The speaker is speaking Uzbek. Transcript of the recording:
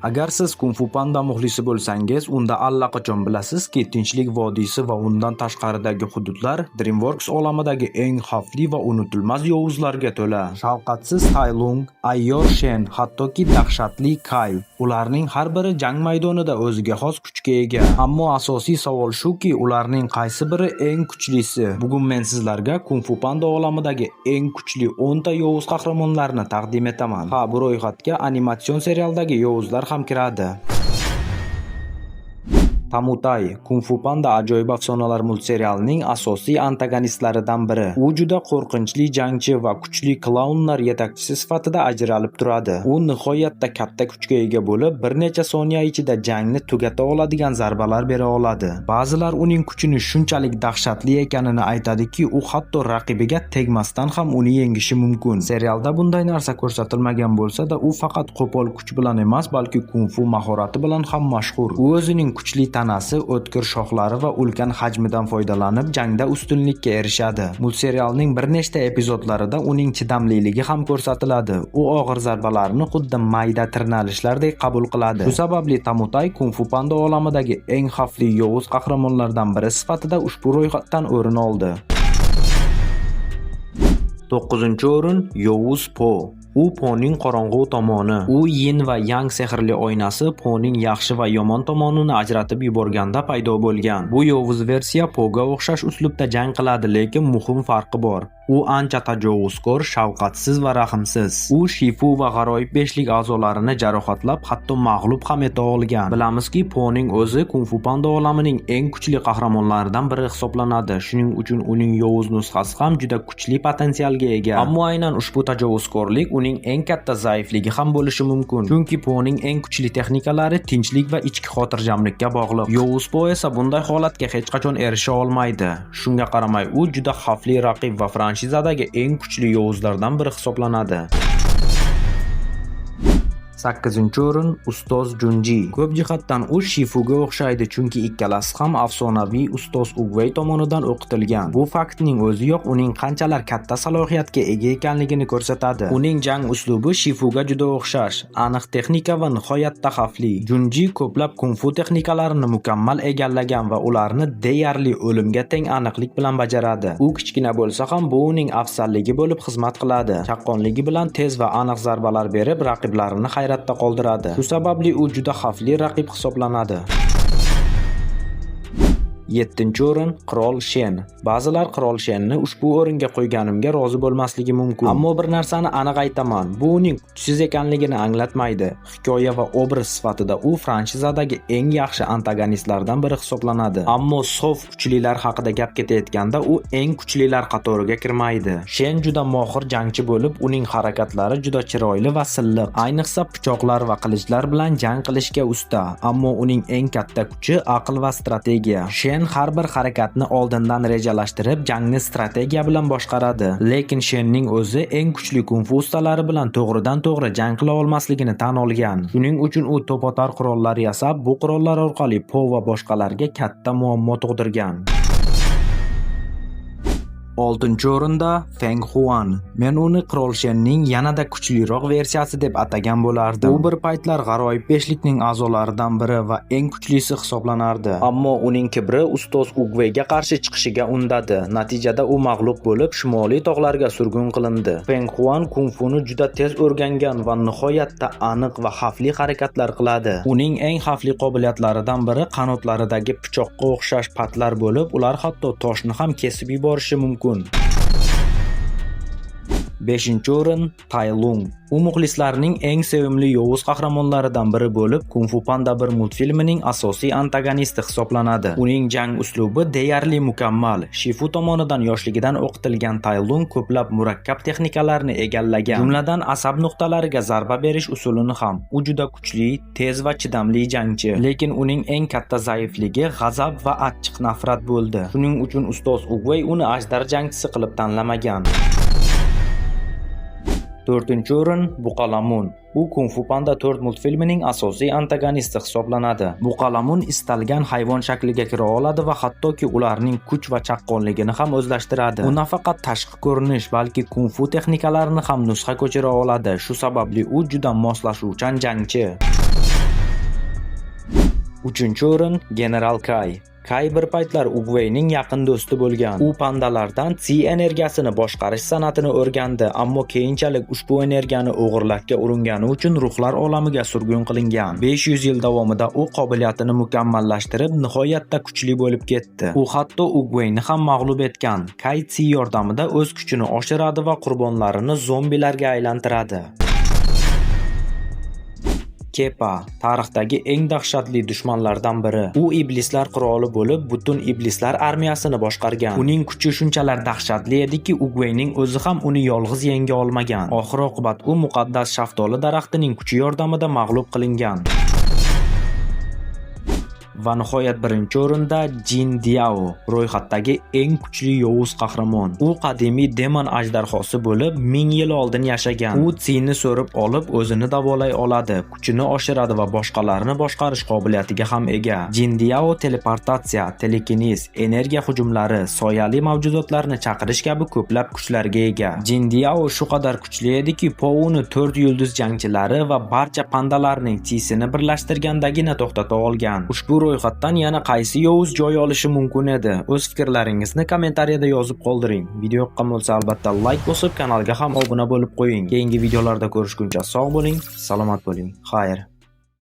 Agar siz Kung Fu Panda muxlisi bo'lsangiz, unda allaqachon bilasizki, Tinchlik vodiysi va undan tashqaridagi hududlar DreamWorks olamidagi eng xavfli va unutilmas yovuzlarga to'la. Shafqatsiz Tai Lung, ayyor Shen, hattoki dahshatli Kai. Ularning har biri jang maydonida o'ziga xos kuchga ega. Ammo asosiy savol shuki, ularning qaysi biri eng kuchlisi? Bugun men sizlarga Kung Fu Panda olamidagi eng kuchli 10 ta yovuz qahramonlarni taqdim etaman. Ha, bu ro'yxatga animatsion serialdagi yovuzlar ham kiradi. Tamutay Kung Fu Panda ajoyib afsonalar multserialining asosiy antagonistlaridan biri. U juda qo'rqinchli jangchi va kuchli klounlar yetakchisi sifatida ajralib turadi. U nihoyatda katta kuchga ega bo'lib, bir necha soniya ichida jangni tugata oladigan zarbalar bera oladi. Ba'zilar uning kuchini shunchalik dahshatli ekanini aytadiki, u hatto raqibiga tegmasdan ham uni yengishi mumkin. Serialda bunday narsa ko'rsatilmagan bo'lsa-da, u faqat qo'pol kuch bilan emas, balki kung-fu mahorati bilan ham mashhur. U o'zining kuchli tanasi, o'tkir shoxlari va ulkan hajmidan foydalanib jangda ustunlikka erishadi. Multserialning bir nechta epizodlarida uning chidamliligi ham ko'rsatiladi. U og'ir zarbalarni xuddi mayda tirnalishlardek qabul qiladi. Shu sababli Tamutay Kung Fu Panda olamidagi eng xavfli yovuz qahramonlardan biri sifatida ushbu ro'yxatdan o'rin oldi. 9-o'rin: Yovuz Po. U Poning qorong'u tomoni. U Yin va Yang sehrli oynasi Poning yaxshi va yomon tomonini ajratib yuborganda paydo bo'lgan. Bu yovuz versiya Poga o'xshash uslubda jang qiladi, lekin muhim farqi bor. U ancha tajovuzkor, shafqatsiz va rahmsiz. U Shifu va g'aroyib beshlik a'zolarini jarohatlab, hatto mag'lub ham eta olgan. Bilamizki, Poning o'zi Kung Fu Panda olamining eng kuchli qahramonlaridan biri hisoblanadi. Shuning uchun uning yovuz nusxasi ham juda kuchli potensialga ega. Ammo aynan ushbu tajovuzkorlik uning eng katta zaifligi ham bo'lishi mumkin. Chunki Poning eng kuchli texnikalari tinchlik va ichki xotirjamlikka bog'liq. Yovuz Po esa bunday holatga hech qachon erisha olmaydi. Shunga qaramay, u juda xavfli raqib va franshizadagi eng kuchli yovuzlardan biri hisoblanadi. 8-o'rin: Ustoz Junji. Ko'p jihatdan u Shifuga o'xshaydi, chunki ikkalasi ham afsonaviy ustoz Ugvey tomonidan o'qitilgan. Bu faktning o'ziyoq uning qanchalar katta salohiyatga ega ekanligini ko'rsatadi. Uning jang uslubi Shifuga juda o'xshash, aniq texnika va nihoyatda xavfli. Junji ko'plab kung-fu texnikalarini mukammal egallagan va ularni deyarli o'limga teng aniqlik bilan bajaradi. U kichkina bo'lsa ham, bu uning afzalligi bo'lib xizmat qiladi. Chaqqonligi bilan tez va aniq zarbalar berib, raqiblarini hayratda qoldiradi. Shu sababli u juda xavfli raqib hisoblanadi. 7-o'rin: Qirol Shen. Ba'zilar Qirol Shenni ushbu o'ringa qo'yganimga rozi bo'lmasligi mumkin. Ammo bir narsani aniq aytaman, bu uning kuchsiz ekanligini anglatmaydi. Hikoya va obraz sifatida u franshizadagi eng yaxshi antagonistlardan biri hisoblanadi. Ammo sof kuchlilar haqida gap ketayotganda, u eng kuchlilar qatoriga kirmaydi. Shen juda mohir jangchi bo'lib, uning harakatlari juda chiroyli va silliq. Ayniqsa pichoqlar va qilichlar bilan jang qilishga usta. Ammo uning eng katta kuchi aql va strategiya. Shen har bir harakatni oldindan rejalashtirib, jangni strategiya bilan boshqaradi. Lekin Shenning o'zi eng kuchli kung-fu ustalari bilan to'g'ridan-to'g'ri jang qila olmasligini tan olgan. Shuning uchun u to'potar qurollar yasab, bu qurollar orqali Po va boshqalarga katta muammo tug'dirgan. 6-o'rinda Feng Huan. Men uni Qirol Shenning yanada kuchliroq versiyasi deb atagan bo'lardim. U bir paytlar g'aroyib beshlikning a'zolaridan biri va eng kuchlisi hisoblanardi. Ammo uning kibri ustoz Ugveyga qarshi chiqishiga undadi. Natijada u mag'lub bo'lib, shimoliy tog'larga surgun qilindi. Feng Huan kung-funi juda tez o'rgangan va nihoyatda aniq va xavfli harakatlar qiladi. Uning eng xavfli qobiliyatlaridan biri qanotlaridagi pichoqqa o'xshash patlar bo'lib, ular hatto toshni ham kesib yuborishi mumkin. 5-o'rin: Tai Lung. U muxlislarning eng sevimli yovuz qahramonlaridan biri bo'lib, Kung Fu Panda 1 multfilmining asosiy antagonisti hisoblanadi. Uning jang uslubi deyarli mukammal. Shifu tomonidan yoshligidan o'qitilgan Tai Lung ko'plab murakkab texnikalarni egallagan. Jumladan, asab nuqtalariga zarba berish usulini ham. U juda kuchli, tez va chidamli jangchi. Lekin uning eng katta zaifligi g'azab va achchiq nafrat bo'ldi. Shuning uchun ustoz Ugvey uni ajdar jangchisi qilib tanlamagan. 4-o'rin: Buqalamun. U Kung Fu Panda 4 multfilmining asosiy antagonisti hisoblanadi. Buqalamun istalgan hayvon shakliga kira oladi va hattoki ularning kuch va chaqqonligini ham o'zlashtiradi. U nafaqat tashqi ko'rinish, balki kung-fu texnikalarini ham nusxa ko'chira oladi. Shu sababli u juda moslashuvchan jangchi. Uchinchi o'rin, General Kay. Kay bir paytlar Ugwayning yaqin do'sti bo'lgan. U pandalardan Tsi energiyasini boshqarish san'atini o'rgandi, ammo keyinchalik ushbu energiyani o'g'irlashga uringani uchun ruhlar olamiga surgun qilingan. 500 yil davomida u qobiliyatini mukammallashtirib, nihoyatda kuchli bo'lib ketdi. U hatto Ugwayni ham mag'lub etgan. Kay Tsi yordamida o'z kuchini oshiradi va qurbonlarini zombilarga aylantiradi. Kepa tarixdagi eng dahshatli dushmanlardan biri. U iblislar qiroli bo'lib, butun iblislar armiyasini boshqargan. Uning kuchi shunchalar dahshatli ediki, Ugwayning o'zi ham uni yolg'iz yenga olmagan. Oxir-oqibat u muqaddas shaftoli daraxtining kuchi yordamida mag'lub qilingan. Va nihoyat birinchi o'rinda Jin Diao, ro'yxatdagi eng kuchli yovuz qahramon. U qadimiy demon ajdarhosi bo'lib, 1000 yil oldin yashagan. U Tsini so'rib olib, o'zini davolay oladi, kuchini oshiradi va boshqalarni boshqarish qobiliyatiga ham ega. Jin Diao teleportatsiya, telekinez, energiya hujumlari, soyali mavjudotlarni chaqirish kabi ko'plab kuchlarga ega. Jin Diao shu qadar kuchli ediki, Po uni to'rt yulduz jangchilari va barcha pandalarning Tsisini birlashtirgandagina to'xtata olgan. Ushbu ro'yxatdan yana qaysi yovuz joy olishi mumkin edi? O'z fikrlaringizni kommentariyada yozib qoldiring. Video yoqqan bo'lsa, albatta layk bosib, kanalga ham obuna bo'lib qo'ying. Keyingi videolarda ko'rishguncha sog' bo'ling, salomat bo'ling. Xayr.